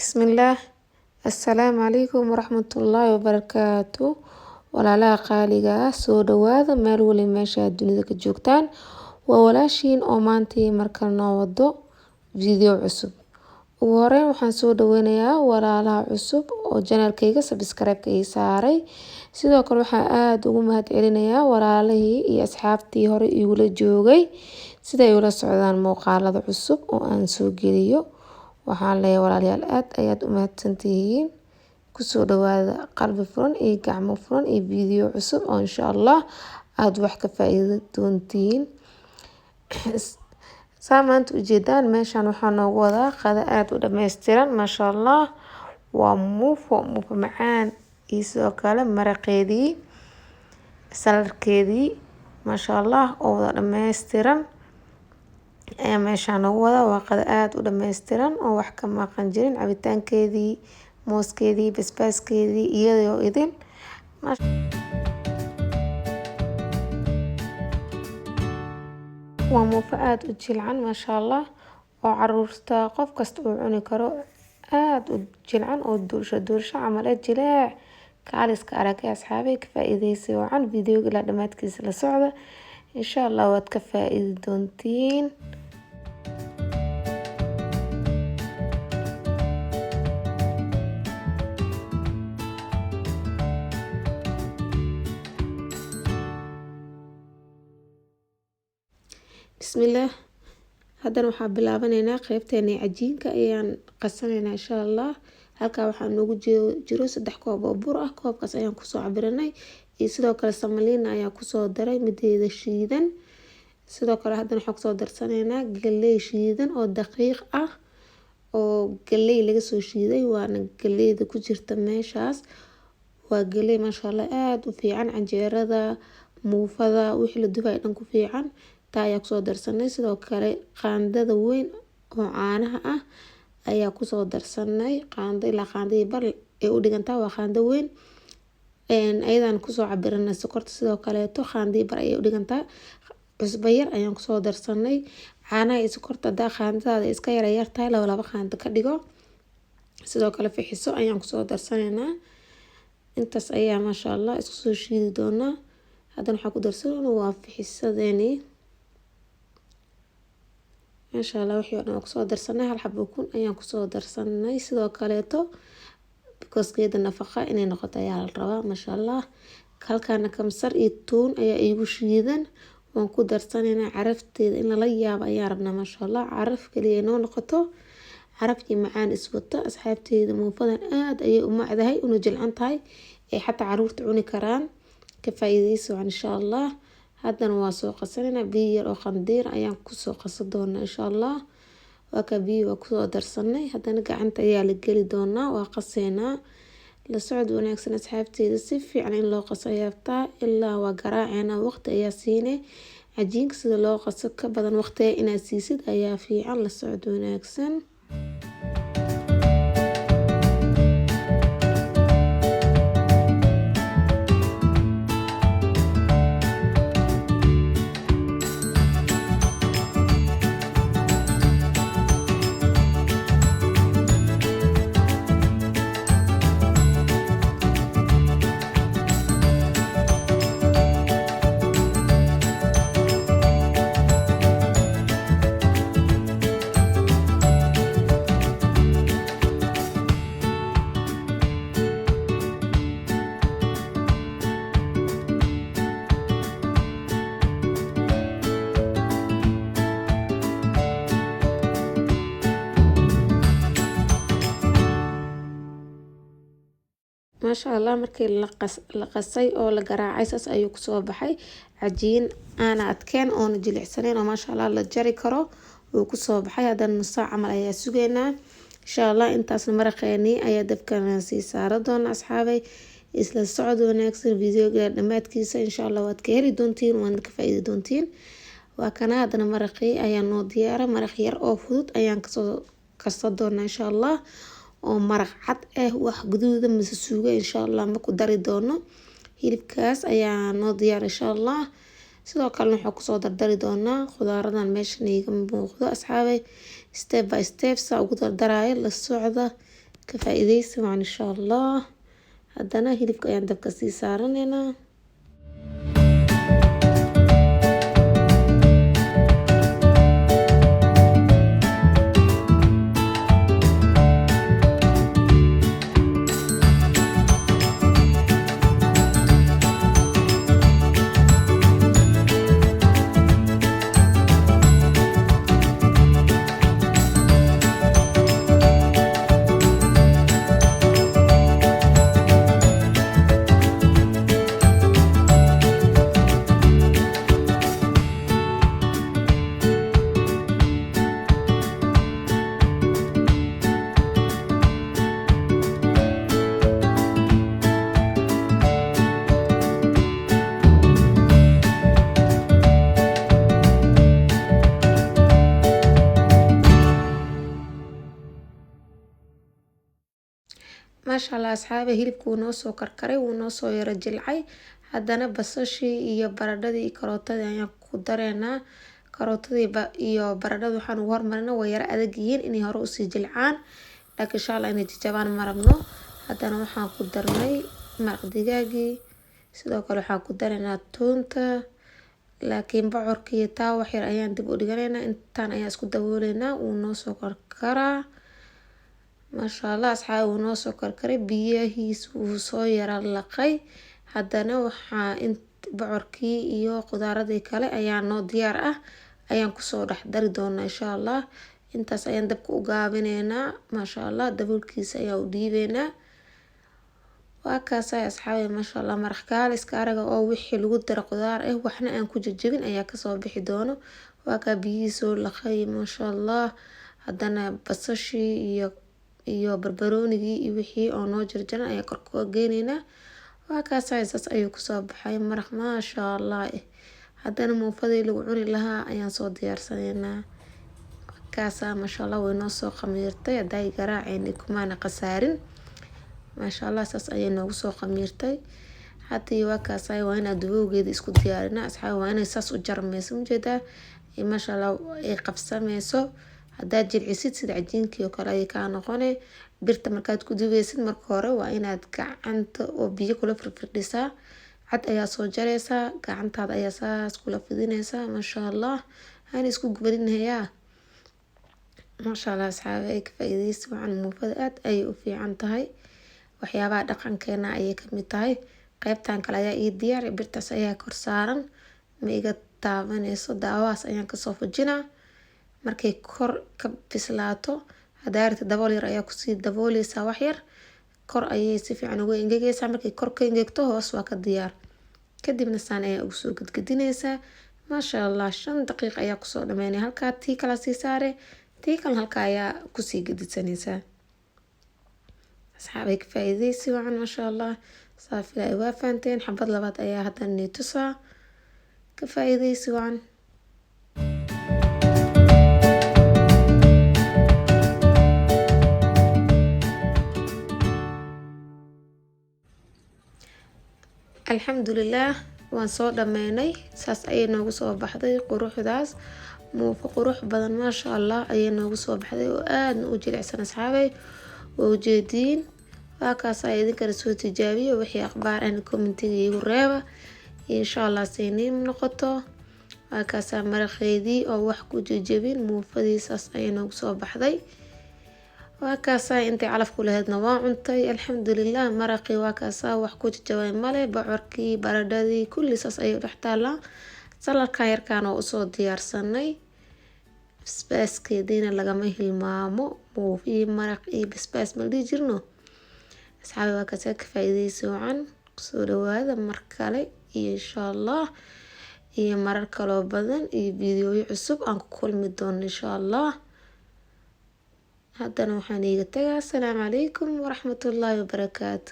Bismillaah. Assalaamu calaykum waraxmatullaahi wabarakaatu. Walaalaha qaaliga ah, soo dhawaada meel wali meesha aad dunida ka joogtaan. Waa walaashiin oo maanta markale noo wado video cusub. Ugu horeyn waxaan soo dhaweynayaa walaalaha cusub oo channelkayga subscribe-ka ii saaray. Sidoo kale waxaan aad ugu mahadcelinayaa walaalihii iyo asxaabtii hore igula joogay sida ay ula socdaan muuqaalada cusub oo aan soo geliyo. Waxaan leeyahay walaalayaal, aad ayaad u mahadsantihiin. Kusoo dhawaada qalbi furan iyo gacmo furan iyo video cusub oo insha Allah aad wax ka faa'iidi doontiin. Saa maanta ujeedaan meeshan waxaa noogu wadaa qada aad u dhameystiran, maasha Allah. Waa muufo, muufo macaan iyo sidoo kale maraqeedii, saladkeedii, maasha Allah, oo wada dhameystiran ayaa meeshaan noogu wadaa. Waa qada aad u dhameystiran oo wax ka maqan jirin, cabitaankeedii, mooskeedii, basbaaskeedii, iyadoo idin. Waa muufo aad u jilcan, maasha Allah, oo caruurta qof kasta uu cuni karo, aad u jilcan oo duursho duursho camal eh, jileec kaaliska aragay. Asxaabay, ka faa'iideysi wacan, videoga ilaa dhammaadkiisa la socda, insha Allah waad ka faa'iidi doontiin. Bismillaah. Haddana waxaan bilaabaneynaa qeybteena cajiinka ayaan qasanaynaa, insha Allah. Halkaa waxaa noogu jiro 3 koob oo bur ah, koobkaas ayaan kusoo cabiranay, iyo sidoo kale samaliina ayaan kusoo daray mideeda shiidan. Sidoo kale haddana waxaan kusoo darsanaynaa galey shiidan oo daqiiq ah oo galey laga soo shiiday, waana galeyda ku jirta meeshaas. Waa galey, maasha Allah, aada u fiican, canjeerada, muufada, wixii la dubay dhan ku fiican. Taa ayaa kusoo darsanay. Sidoo kale qaandada weyn oo caanaha ah ayaa kusoo darsanay, qaando ilaa qaando iyo bar ay u dhigantaa, waa qaando weyn, ayadaan kusoo cabiranay. Sokorta sidoo kaleeto qaando iyo bar ayay u dhigantaa. Cusbo yar ayaan kusoo darsanay. Caanaha iyo sokorta hadaa qaandadaada iska yara yar tahay, laba laba qaando ka dhigo. Sidoo kale fixiso ayaan kusoo darsanaynaa. Intaas ayaa, maasha Allah, isku soo shiidi doonaa. Haddana waxaa ku darsanayna waa fixisadeeni, maasha Allah. Wixii oo dhan waa kusoo darsanay. Hal xabo ukun ayaan kusoo darsanay sidoo kaleeto, because geeda nafaqa inay noqoto ayaa la rabaa, maasha Allah. Halkaana kamsar iyo tuun ayaa iigu shiidan, waan ku darsanaynaa. Carafteeda in lala yaabo ayaan rabnaa, maasha Allah, caraf kaliya inoo noqoto, carafkii macaan iswata. Asxaabteeda, muufadan aad ayay u macdahay una jilcan tahay, ay xataa caruurta cuni karaan. Ka faa'iideysi wacan, insha Allah. Haddana waa soo qasanaynaa, biyo yar oo qandiir ayaan kusoo qasan doonaa, insha Allah. Waa ka biyo waa kusoo darsanay, haddana gacanta ayaa la geli doonaa, waa qaseynaa. La socod wanaagsan, asxaabteeda. Si fiican in loo qaso ayaa rabtaa, ilaa waa garaaceynaa, waqti ayaa siinay. Cajiinka sida loo qaso ka badan waqtiga inaad siisid ayaa fiican. La socod wanaagsan. Maasha Allah, markii la qasay oo la garaacay, saas ayuu kusoo baxay, cajiin aana adkeen oona jilicsaneyn oo, maasha Allah, la jari karo wuu kusoo baxay. Haddana nus saac camal ayaa sugaynaa, insha Allah. Intaasna maraqeenii ayaa dabkana sii saara doona. Asxaabay, isla socod wanaagsan, videoga dhammaadkiisa, insha Allah, waad ka heli doontiin, waadna ka faa'iidi doontiin. Waa kana, haddana maraqii ayaa noo diyaara. Maraq yar oo fudud ayaan kasoo karsan doonaa, insha Allah, oo maraq cad ah, wax guduuda mise suuga, insha Allah, ma ku dari doono. Hilibkaas ayaa noo diyaar, insha Allah. Sidoo kalena waxaa kusoo dardari doonaa khudaaradan meeshan iiga muuqdo. Asxaabay, step by step saa ugu dardaraayo la socda. Ka faa-iideysi wacan insha Allah. Haddana hilibka ayaan dabka sii saaraneynaa. Maasha Allah asxaabi, hilibka wuu noo soo karkaray, wuu noo soo yaro jilcay. Haddana basashii iyo baradhadii iyo karootadii ayaan ku dareynaa. Karootadii iyo baradhada waxaan ugu hormarinaa, way yaro adag yihiin, inay hore usii jilcaan, laakiin insha Allah inay jajabaan ma rabno. Haddana waxaan ku darnay maraq digaagii, sidoo kale waxaan ku dareynaa tuunta, laakiin bocorkii taa wax yar ayaan dib u dhiganaynaa. Intaan ayaan isku dabooleynaa, wuu noo soo karkaraa. Maasha Allah asxaabi, wuu noo soo karkaray, biyahiis wuu soo yara laqay. Haddana waxaa in bocorkii iyo khudaaradii kale ayaa noo diyaar ah, ayaan kusoo dhex dari doonaa insha Allah. Intaas ayaan dabka u gaabineynaa. Maasha Allah, daboolkiisa ayaa u dhiibeynaa. Waa kaasay asxaabi, maasha Allah, maraq kaaliska araga oo wixii lagu daro khudaar ah waxna aan ku jajabin ayaa kasoo bixi doono. Waa kaa biyihii soo laqay, maasha Allah. Haddana basashii iyo barbaroonigii iyo wixii oo noo jarjaran ayaa kor kaga geyneynaa. Waa kaasay, saas ayuu kusoo baxay maraq maasha Allah. Haddana muufadii lagu cuni lahaa ayaan soo diyaarsanaynaa. Kaasaa maasha Allah, way noo soo khamiirtay. Hadday garaaceen kumaana khasaarin. Maasha Allah, saas ayay noogu soo khamiirtay. Haddii waa kaasay, waa inaa dubowgeeda isku diyaarinaa asxaabi. Waa inay saas u jarmayso, ujeedaa, maasha Allah, ay qabsameyso. Haddaad jilcisid, sida cajiinkii oo kale ayay kaa noqone. Birta markaad ku dubeysid, marka hore waa inaad gacanta oo biyo kula firfirdhisaa. Cad ayaa soo jareysaa, gacantaada ayaa saas kula fidineysaa. Maasha Allah, hana isku gubaninayaa. Maasha Allah asxaabi, ay ka faa-iideysi wacan. Muufada aad ayay u fiican tahay, waxyaabaha dhaqankeena ayay kamid tahay. Qeybtan kale ayaa ii diyaar, birtaas ayaa kor saaran, ma iga taabaneyso. Daawahaas ayaan kasoo fujinaa markay kor ka bislaato. Haddaa rabtid, dabool yar ayaa kusii dabooleysaa, wax yar kor ayay si fiican uga engegeysaa. Markay kor ka engegto, hoos waa ka diyaar. Kadibna saan ayaa ugu soo gedgedineysaa. Maasha Allah, 5 daqiiq ayaa kusoo dhameynaya. Halkaa tii kala sii saare, tii kalena halkaa ayaa kusii gedisaneysaa. Asxaabay, ka faa-iideysi wacan. Maasha Allah, saafila ay waa fahanteen. Xabad labaad ayaa haddana nii tusaa. Ka faa-iideysi wacan. Alxamdulilaah, waan soo dhameynay. Saas ayay noogu soo baxday quruxdaas. Muufo qurux badan, maasha Allah, ayay noogu soo baxday oo aadna u jilicsan. Asxaabay, waa ujeediin. Waa kaas, ay idinkana soo tijaabiyo. Wixii akhbaar ahna commentiga iigu reeba insha Allah, sayniim noqoto. Waa kaasaa maraqeedii oo wax ku jejebin. Muufadii saas ayay noogu soo baxday. Waa kaasaa, intay calafku lahaydna waa cuntay, alxamdulilah. Maraqii waa kaasaa, wax ku jajabay male. Bocorkii, baradhadii, kulli saas ayay dhex taalaa. Saladkan yarkaan oo usoo diyaarsanay, basbaaskeediina lagama hilmaamo. Muuf iyo maraq iyo basbaas ma dhihi jirno asxaabi? Waa kaasaa, ka faa-iideysi wacan. Kusoo dhawaada mar kale iyo insha Allah iyo marar kaloo badan iyo videoyo cusub aan ku kulmi doono insha Allah. Haddana waxaan iiga tagaa asalaamu calaykum waraxmatullaahi wabarakaatu.